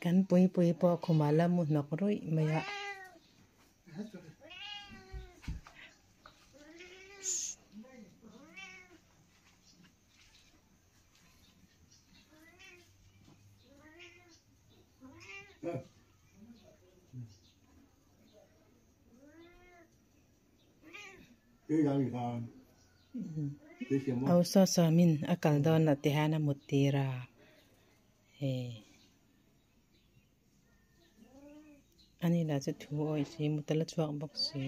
Kan puipui pawh khumah la mu hnawk ruih mai a. Au saw saw min a kal dawn loh ti hian a mut tir a hei ani lah chu thu awih si mut a la chhuak bawk si.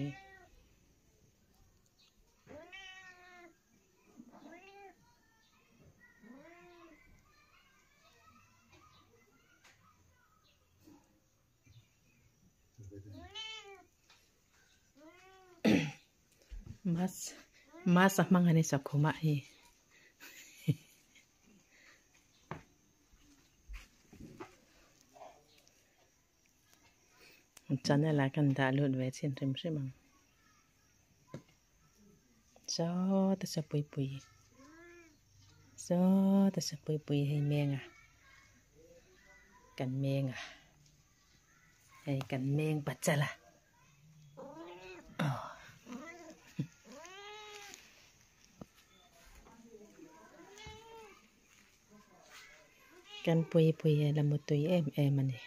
Mas mas a hmang a ni sakhumah hi. Channel ah khan dah lut ve chin hrim hrim ang. Sawta sapui pui sawta sapui pui hei meng a kan meng a hei kan meng pachal a aw. Kan pui pui hi a la mutui em em a ni.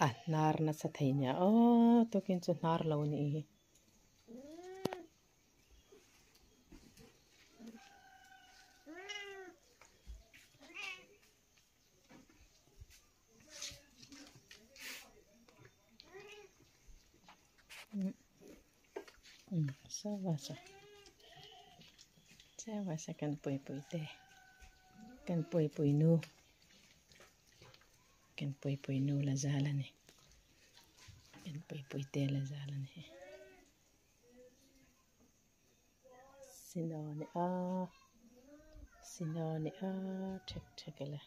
A hnar nasa thei nia aw tukin chu hnar lo a nih hi. Sawa kan pui pui te kan pui pui nu kan pui pui nu la zal a ni kan pui pui te la zal a ni sino ni a sino ni a thek thek ila.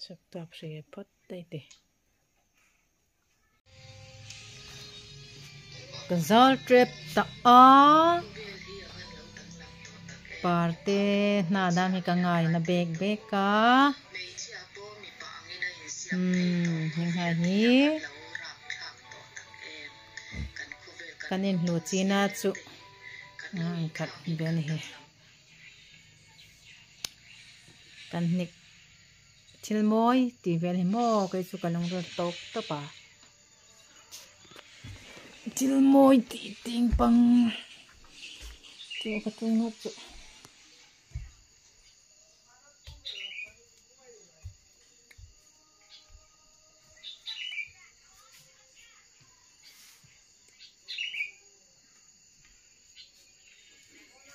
Sap tawp hri phawt daih te. Ka zal trep ta a parte hna dang hi ka ngai na bek bek a umm heng hai hi kan inhlu china chu ang khat ve a ni hi kan hnik thil mawi tih vel hi maw kei chu ka lung rawt tawp tawp a thil mawi tih ting pang chu ka tum ngawt chu.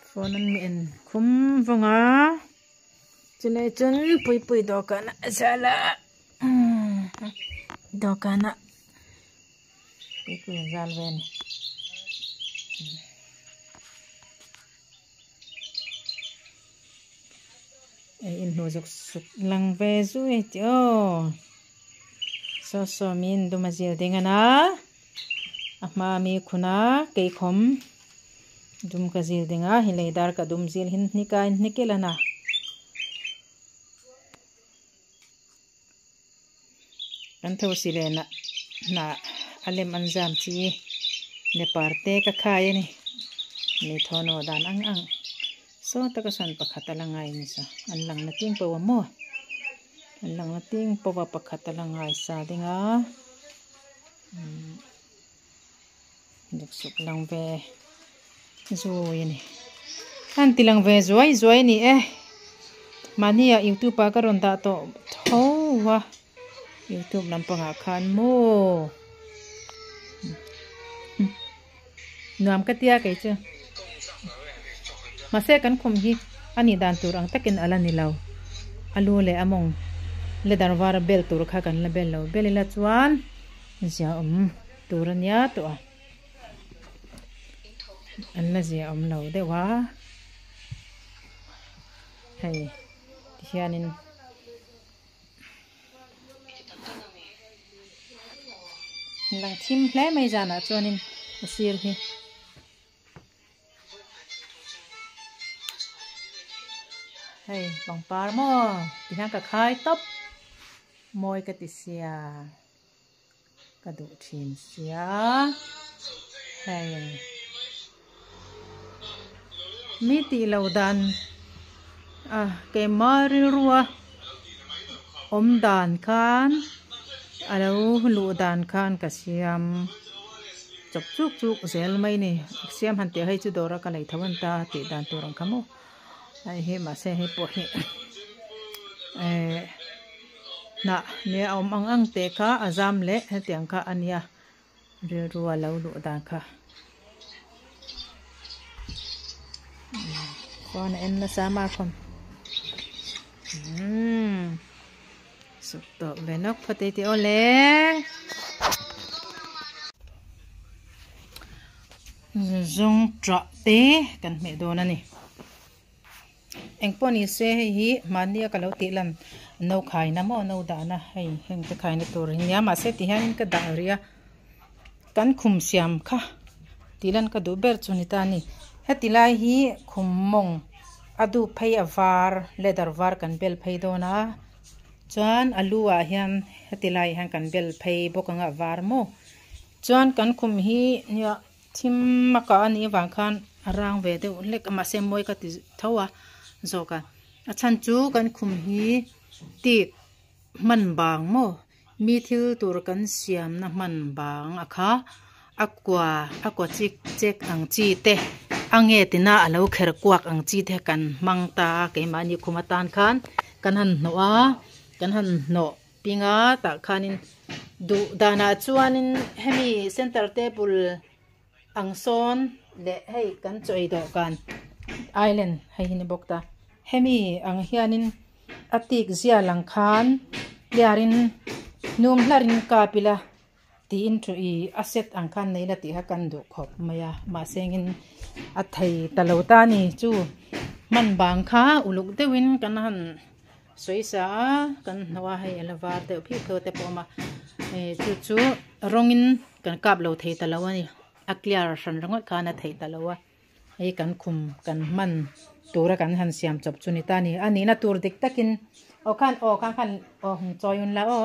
Phone an mi en khum vawng a chulai chuan puipui dawhkan a zal a dawhkan ah puipui a zal ve a ni. Hei inhnu zuk suk lang ve zui tih aw saw saw min dum a zil ding a na a hma mi khun a keikhawm dum ka zil ding a hei lei dar ka dum zil hi hnik a hnik ila na kan tho si len ah hnah a lem an zam chi nepar te ka khai a ni mi thawhnaw dan ang ang saw taka sawn pakhat a la ngai a ni sa an lang na ting pawh a maw an lang na ting pawh a pakhat a la ngai sa ding a umm duk suk lang ve zui a ni an ti lang ve zuai zuai a ni e mahni ah youtube ah ka rawn dah tawh tho a youtube lampangah khan maw nuam ka tia kei chu mahse kan khum hi. A nih dan tur ang takin a la ni lo. A lu leh a mawng leather var a bel tur kha kan la bel lo. Bel ila chuan zia awm tur a nia tawh a. An la zia awm lo deuh a. Hei tihianin. Lang thim hle mai zanah chuanin a sir hi. Hei pangpar maw tihian ka khai tawp mawi ka ti sia ka duh thin sia hei mi tih lo dan a keimah rilrua awm dan khan a lo luh dan khan ka siam. Chawp chuk chuk zel mai ni. Siam han tih hei chu dawr a ka lei tho an ta tih dan tur ang kha maw. Hei hi mahse hei pawh hi eh hnah nia a awm ang ang teh kha a zam leh hetiang kha a nia rilru a lo luh dan kha. Phone a en nasa a khawm. Umm. Suk tawh ve nawk phawt ei tih aw le. Zawng ṭah te kan hmeh dawn a ni. Engpawh ni se hei hi mahni a ka lo tih lan no khaina maw no dahna hei heng te khaina tur hi nia mahse ti hianin ka dah rih a kan khum siam kha tih lan ka duh ber chu ni ta a ni. Heti lai hi khum mawng a duh phei a var leather var kan bel phei dawn a. Chuan a lu ah hian heti laiah hian kan bel phei bawk ang a var maw. Chuan kan khum hi nia thim a kah a nih avang khan a rang ve deuh hlek a mahse mawi ka ti tho a zawk a. A chhan chu kan khum hi tik hman bang maw mi thil tur kan siamna hman bang a kha a kua a kua chik chek ang chi te a nge tina a lo kher kuak ang chi te kan hmang ta a keimahni khum atan khan kan han hnawh a kan han hnawh ping a tah khanin duh danah chuanin hemi center table ang sawn leh hei kan chaw ei dawhkan island hei hi ni bawk ta hemi ang hianin a tik zia lang khan clear in hnum hlarin kap ila. Tiin thu i a set ang khan nei la tih kha kan duh khawp mai a, mahse engin a thei ta lo ta a ni. Chu hman bang kha uluk deuhin kan han sawi sa a, kan hnawh a, hei a la var deuh pheuh pheuh te pawh a awm a, chu chu rawngin kan kap lo thei ta lo a ni, a clear hran ringawt khan a theih ta lo a. Hei kan khum kan hman tura kan han siam chawp chu ni ta a ni. A nihna tur dik takin aw khan aw khan khan aw hung chawi un la aw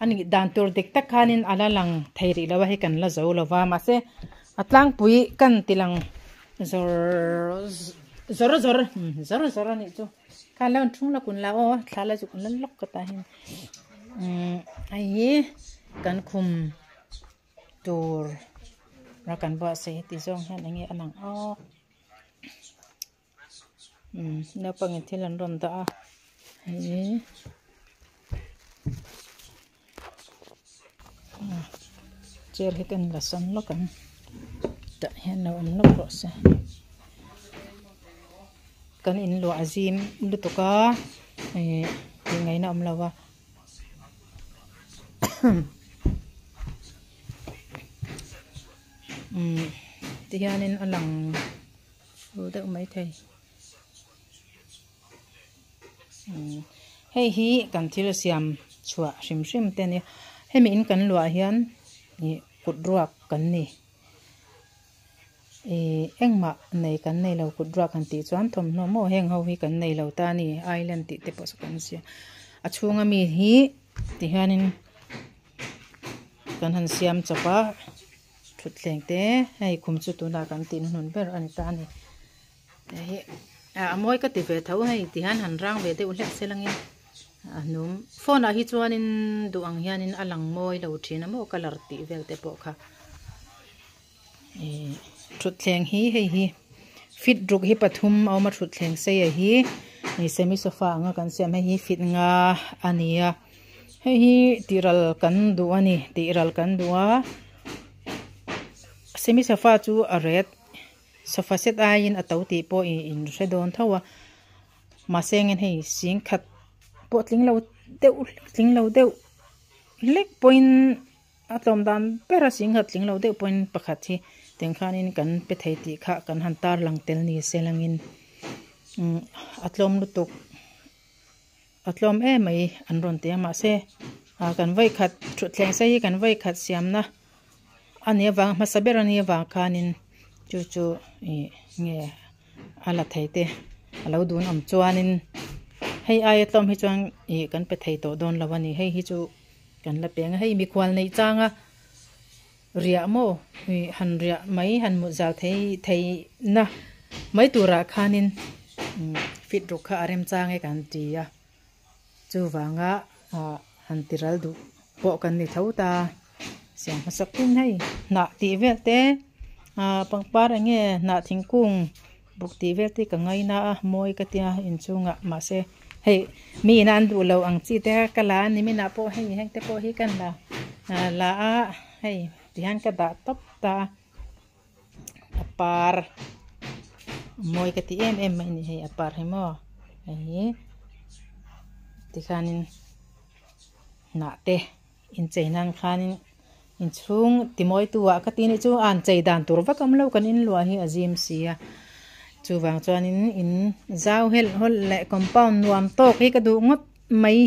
a nih dan tur dik tak khanin a la lang thei rih lo a hei kan la zo lo va mahse a tlangpui kan ti lang zawr zawr zawr zawr zawr a nih chu khan lo thung la kun la aw thla la zuk la lawk ka ta hian umm hei hi kan khum. Tur a kan buatsaih heti zawng hian eng nge a lang awk umm naupangin thil an rawn dah a hei chair hi kan la sawn lawk ang tah hian lo awm lawk rawh se kan in luah a zim lutuk a ih tih ngaihna awm lo a. Umm tihianin a lang ru deuh maithei umm hei hi kan thil siam chhuah hrim hrim te a nia hemi in kan luah hian ih kut ruak kan ni. Ih engmah nei kan nei lo kut ruak han tih chuan thawmhnaw maw heng ho hi kan nei lo ta a ni island tih te pawh saw kan zia a chhunga mi hi ti hianin kan han siam chawp a thutthleng te hei khum chu tunah kan tih hnuhnun ber a ni ta a ni hei hi a mawi ka ti ve tho hei ti hian han rang ve deuh hlek se langin a hnum phone ah hi chuanin duh ang hianin a lang mawi lo thin a maw colour tih vel te pawh kha. Ihh thutthleng hi hei hi fit ruk hi pathum a awm a thutthleng sei a hi ih semi sofa anga kan siam hei hi fit nga a ni a hei hi tih ral kan duh a ni tih ral kan duh a semi sofa chu a ret sofa set aiin a to tih pawh ih in hre dawn tho a. Mahse engin hei singkhat pawh tling lo deuh tling lo deuh hlek pawhin a tlawm dan ber a singkhat tling lo deuh pawhin pakhat hi tiang khanin kan pe thei tih kha kan han tarlang tel ni se langin umm a tlawm lutuk a tlawm em mai an rawn ti a mahse ah kan vawikhat thutthleng sei hi kan vawikhat siamna a nih avang hmasa ber a nih avang khanin chu chu ih nge a la thei te a lo dun awm chuanin hei aia tlawm hi chuan ih kan pe thei tawh dawn lo a ni hei hi chu kan la peng a hei mikhual neih changa riah maw ih han riah mai han mut zal thei thei na mai turah khanin fit ruk kha a remchang e kan ti a chuvanga ah han ti ral duh pawh kan ni tho ta siam hmasak tin hei hnah tih vel te ah pangpar eng nge hnah thingkung buk tih vel te ka ngaina a mawi ka tia inchungah mahse hei mi ina an duh lo ang chi te ka la a ni minah pawh hei heng te pawh hi kan la ah la a hei tihian ka dah tawp ta a a par mawi ka ti em em mai a ni hei a par hi maw hei hi tikhanin hnah te inchei nan khanin inchhung timawi tu ah ka ti anih chu a an chei dan tur vak awm lo kan inluah hi a zim si a chuvang chuanin in zau helh hawlh leh compound nuam tawk hi ka duh ngawt mai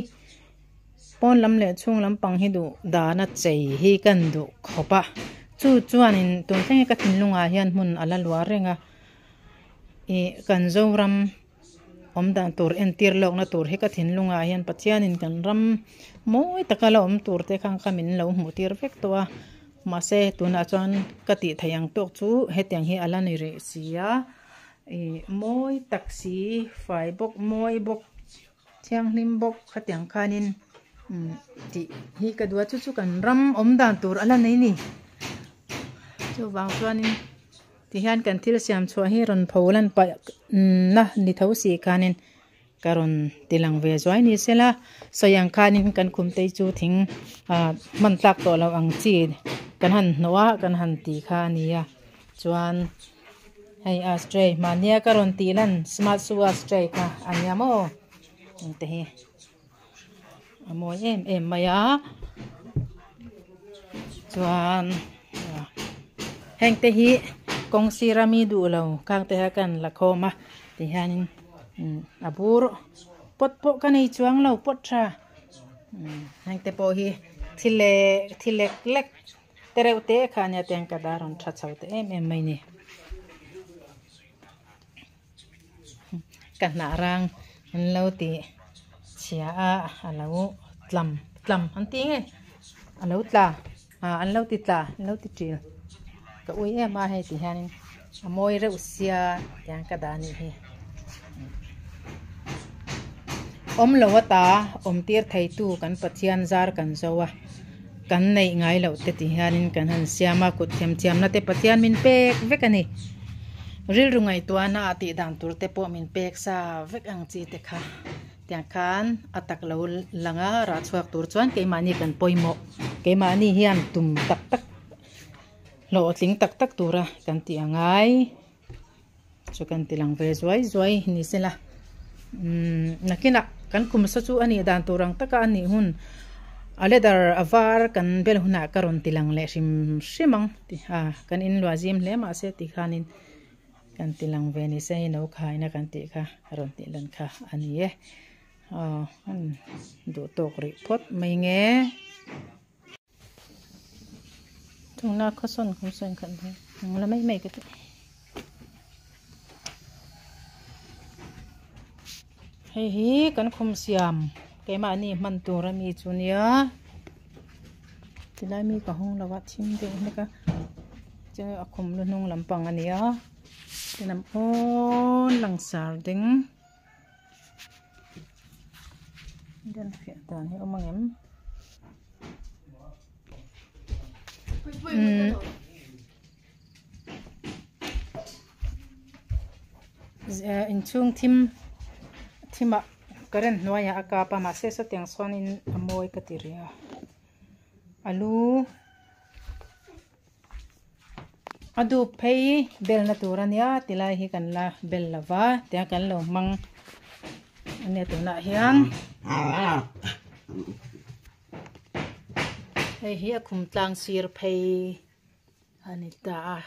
pawn lam leh chhung lampang hi duh dana chei hi kan duh khawp a chu chuanin tun thleng hi ka thinlungah hian hmun a la luah reng a ih kan Zoram. Awm dan tur entir lawkna tur hi ka thinlungah hian Pathianin kan ram mawi taka la awm tur te khan kha min lo hmuh tir vek tawh a mahse tunah chuan ka tih theih ang tawk chu hetiang hi a la ni rih si a ih mawi tak si fai bawk mawi bawk thianghlim bawk khatiang khanin tih hi ka duh a chu chu kan ram awm dan tur a la nei ni chuvang chuanin. Tihian kan thil siam chhuah hi rawn pho lan paih na ni tho si khanin ka rawn ti lang ve zuai ni sela sawi ang khanin kan khum te chu thing ah hman tlak tawh loh ang chi kan han hnawh a kan han ti kha a ni a chuan hei ashtray mahnia ka rawn tih lan smart shoe ashtray kha a nia maw engte hi a mawi em em mai a chuan heng te hi kawng sira mi duh lo khang te kha kan la khawm a ti hianin a bur pawt pawh ka nei chuang lo pawt tha heng te pawh hi thi leh thi lek lek te reuh te kha ania tiang ka dar rawn tha chho ta em em mai ni. Ka hnah rang an lo ti chhia a a lo tlam tlam an ti nge a lo tla ah an lo ti tla an lo ti ṭil ka ui em a hei ti hianin a mawi reuh sia tiang ka dah a nih hi awm lo ata awm tir thei tu kan Pathian zar kan zo a kan neih ngai loh te ti hianin kan han siam a kut themthiamna te Pathian min pek vek a ni. Rilru ngaihtuahna ah tih dan tur te pawh min pek sa vek ang chi te kha tiang khan a tak lo lang a rah chhuak tur chuan keimahni kan pawimawh keimahni hian tum tak tak hlawhtling tak tak tura kan tih a ngai chu kan ti lang ve zuai zuai ni sela umm nakinah kan kum sa chu a nih dan tur ang taka a nih hun a leather a var kan bel hunah ka rawn ti lang leh hrim hrim ang. A kan inluah zim hle mahse ti khanin kan ti lang ve ni se no khaina kan tih kha a rawn tih lan kha a ni e aw an duh tawk rih phawt mai nge. Tuna khawsawn khawsawn khat ang la mai mai ka ti. Hei hi kan khum siam keimahni hman tur ami chu nia tilai mi ka hawng lo a thim deuh hlek a chuan a khum lu hnung lampang a nia tilam awn langsar ding den fiah dan hi a awm ang em. Inchhung thim thimah current hnuaiah a kap a mahse sawtiang sawnin a mawi ka ti rih a a lu a dup phei belna tur a nia tilai hi kan la bel lo va tiang kan lo hmang. Ania tunah hian hei hi a khum tlang sir phei a ni ta a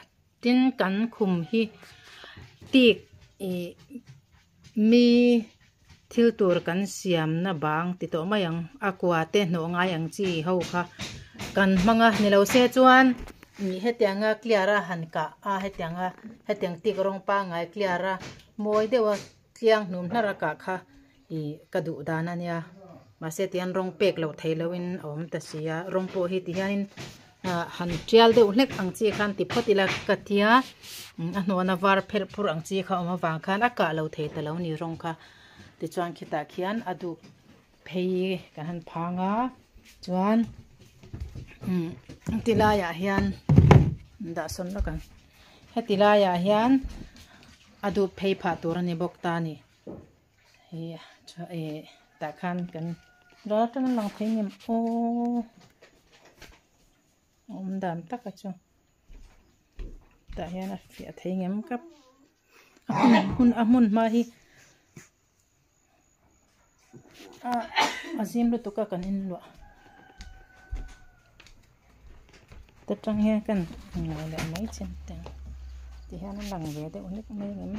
tin kan khum hi tik ih mi thil tur kan siamna bang ti tawh mai ang a kua te hnawh ngai ang chi ho kha kan hmang a ni lo se chuan ih hetianga clear a han kah a hetianga hetiang tik rawng pangngai clear a mawi deuh a. Tliang hnum hnar a kah kha ih ka duh dan a nia mahse tihian rawng pek loh theih lohin a awm ta si a rawng pawh hi tihianin ah han tial deuh hlek ang chi khan ti phawt ila ka tia a hnuana var pherh phurh ang chi kha a awm avang khan a kah lo thei ta lo ni rawng kha tichuan khitah khian a duk phei kan han phang a chuan umm ti laiah hian dah sawn lawk ang heti laiah hian a dup phei phah tur a ni bawk ta a ni hei eh tah khan kan ral atang a lang thei ngem aw awm dan tak a chu tah hian a fiah thei ngem kap a hmun a hmun hma hi. A zim lutuk a kan inluah ta tang hian kan ngaih leh mai chin te ti hian a lang ve deuh hlek mai ang em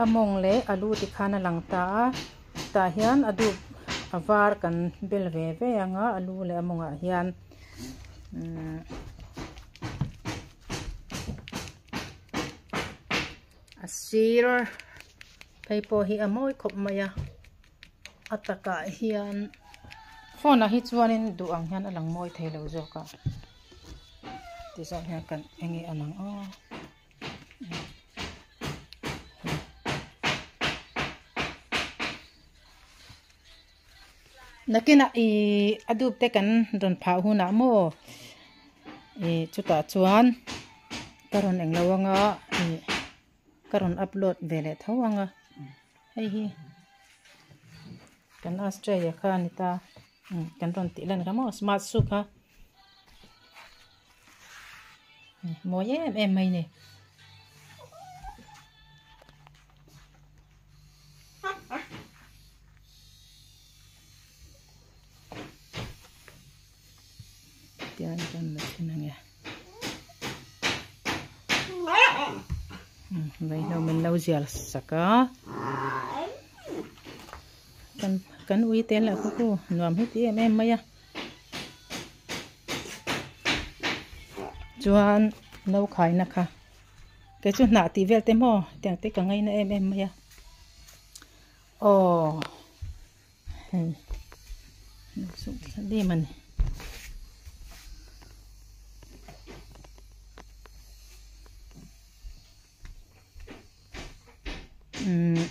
a mawng leh a lu tikhan a lang ta a tah hian a dup a var kan bel ve ve ang a a lu leh a mawngah hian umm a sir phei pawh hi a mawi khawp mai a a takah hian phone ah hi chuanin duh ang hian a lang mawi thei lo zawk a ti zawk hian kan eng nge a lang aw nakinah ihh a dup te kan rawn phah hunah maw ih chutah chuan ka rawn englo anga ih ka rawn upload ve leh tho ang a hei hi kan Australia kha a ni ta kan rawn tih lan kha maw smart shoe kha mawi em em mai a ni. Tian kan la thin ang e vaihlo min lo zial sak a kan kan ui te lah kha ku nuam hi ti em em mai a chuan no khaina kha kei chu hnah tih vel te maw tiang te ka ngaina em em mai a aw. Hei dim a ni. Umm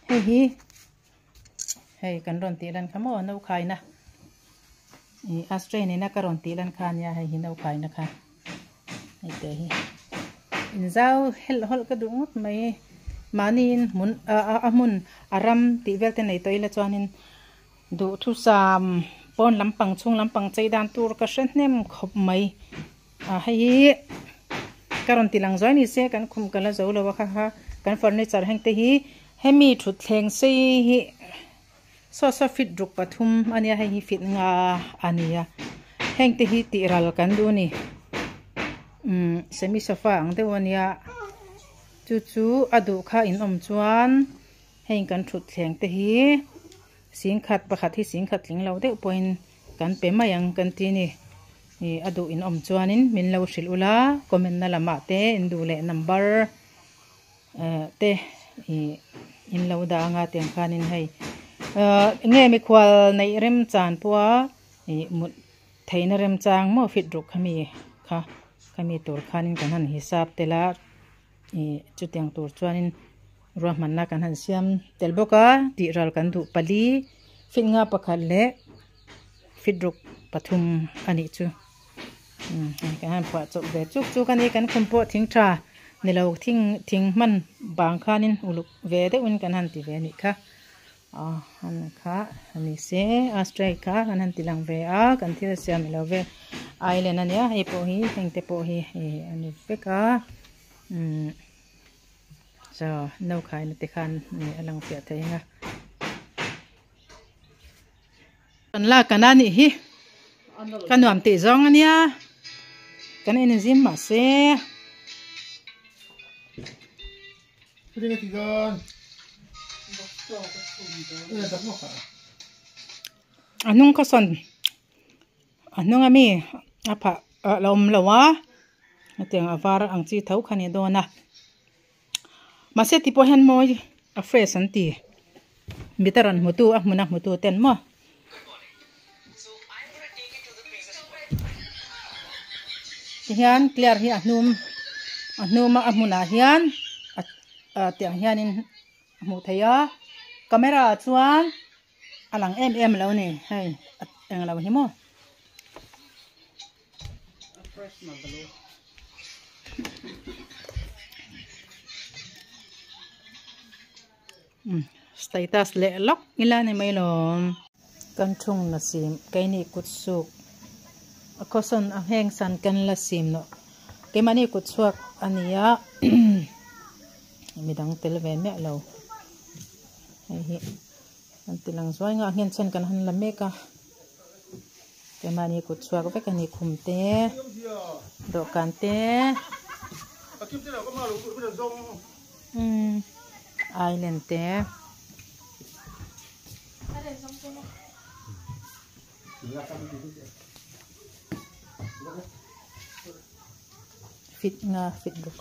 hei hi hei kan rawn tih lan kha maw no khaina ih ashtray nena ka rawn tih lan kha ania hei hi no khaina kha hei te hi inzau helh hawlh ka duh ngawt mai mahniin hmun a hmun a ram tih vel te nei tawh ila chuanin duhthusam pawn lampang chhung lampang chei dan tur ka hre hnem khawp mai a hei hi ka rawn ti lang zuai ni se kan khum ka la zo lo a kha kha kan furniture heng te hi hemi thutthleng sei hi. Saw saw fit ruk pathum a nia hei hi fit nga a nia heng te hi tih ral kan duh a ni umm semi sofa ang deuh a nia chu chu a duh kha in awm chuan heng kan thut thleng te hi singkhat pakhat hi singkhat tling lo deuh pawhin kan pe mai ang kan ti a ni ih a duh in awm chuanin min lo hrilh ula comment na lamah te in duh leh number. te ih in lo dah anga tiang khanin hei ahh enge mikhual neih remchan pawha ih mut theihna remchang maw fit ruk khami kha khami tur khanin kan han hisap tel a ih chutiang tur chuanin ruahmanna kan han siam tel bawk a tih ral kan duh pali fit nga pakhat leh fit ruk pathum a nih chu. Kan han phuah chawp ve chuk chuk a ni kan khum pawh thing tha ni lo thing thing hman bang khanin uluk ve deuhin kan han ti ve a nih kha ah han kha a ni se a strike kha kan han ti lang ve a kan thil siam ilo vel island a nia hei pawh hi heng te pawh hi hei a ni vek a umm. Chaw no khaina te khan a lang fiah thei ang a. Kan lak kan a nih hi ka nuam tih zawng a nia kan inzim mahse. A hnung khaw sawn a hnung ami a phah a la awm lo a hetiang a var ang chi tho kha a ni dawn a. Mahse ti pawh hian mawi a fresh an ti mit a rawn hmutu a hmun a hmutu ten maw. Tihian clear hi a hnum a hnum a a hmunah hian ah tiang hianin a hmuh theih a camera ah chuan a lang em em lo a ni hei englo hi maw. Status leh lawk ila ni mai lawm. Kan thung na sim keini kut suk a khawsawn a ngheng san kan la sim loh keimahni kut chhuak a ni a midang tel ve miah lo hei hi an ti lang zuai nga a nghen chhan kan han la mek a. Keimahni kut chhuak vek a ni khum te dawhkan te umm island te. Fit nga fit bawk.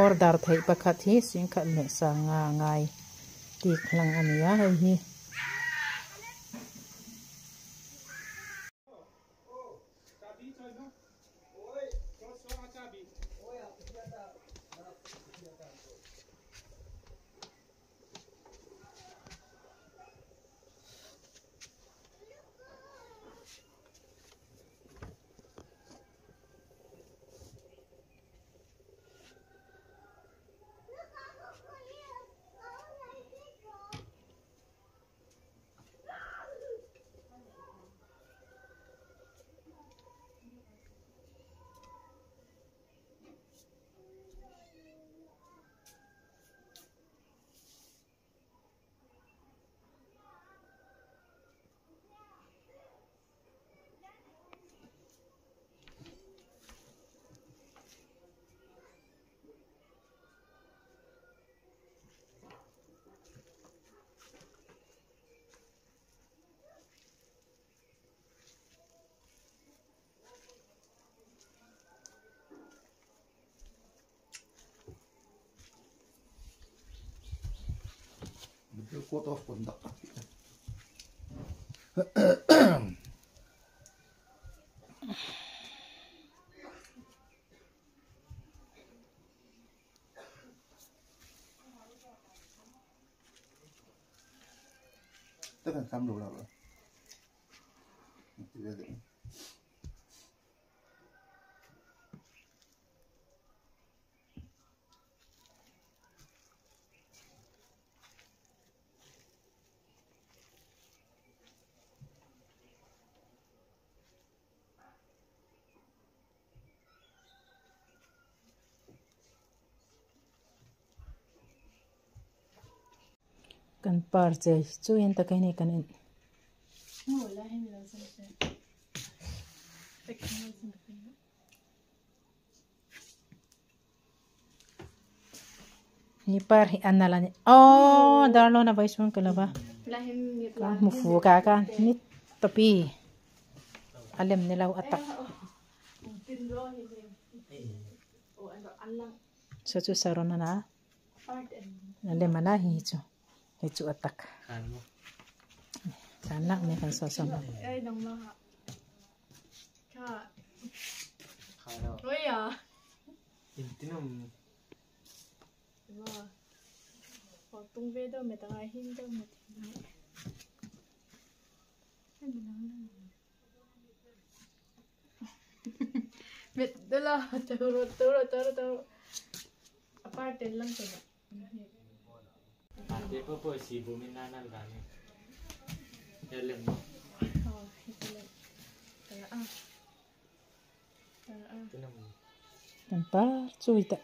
Order theih pakhat hi singkhat leh sanga ngai tik hlang a ni a hei hi. Code of conduct. Tất cả đủ rồi. Kan par chei chu hian takin hei kan en. Ni par hi a nal a ni aww darlawn a vai chuan ka lo va ka hmu fu ka ka ni tawpi a lem ni lo a tak saw chu saron a na a lem a na hi chu hei chu a tak tlan lak mai kan saw saw Pangpar chui ta.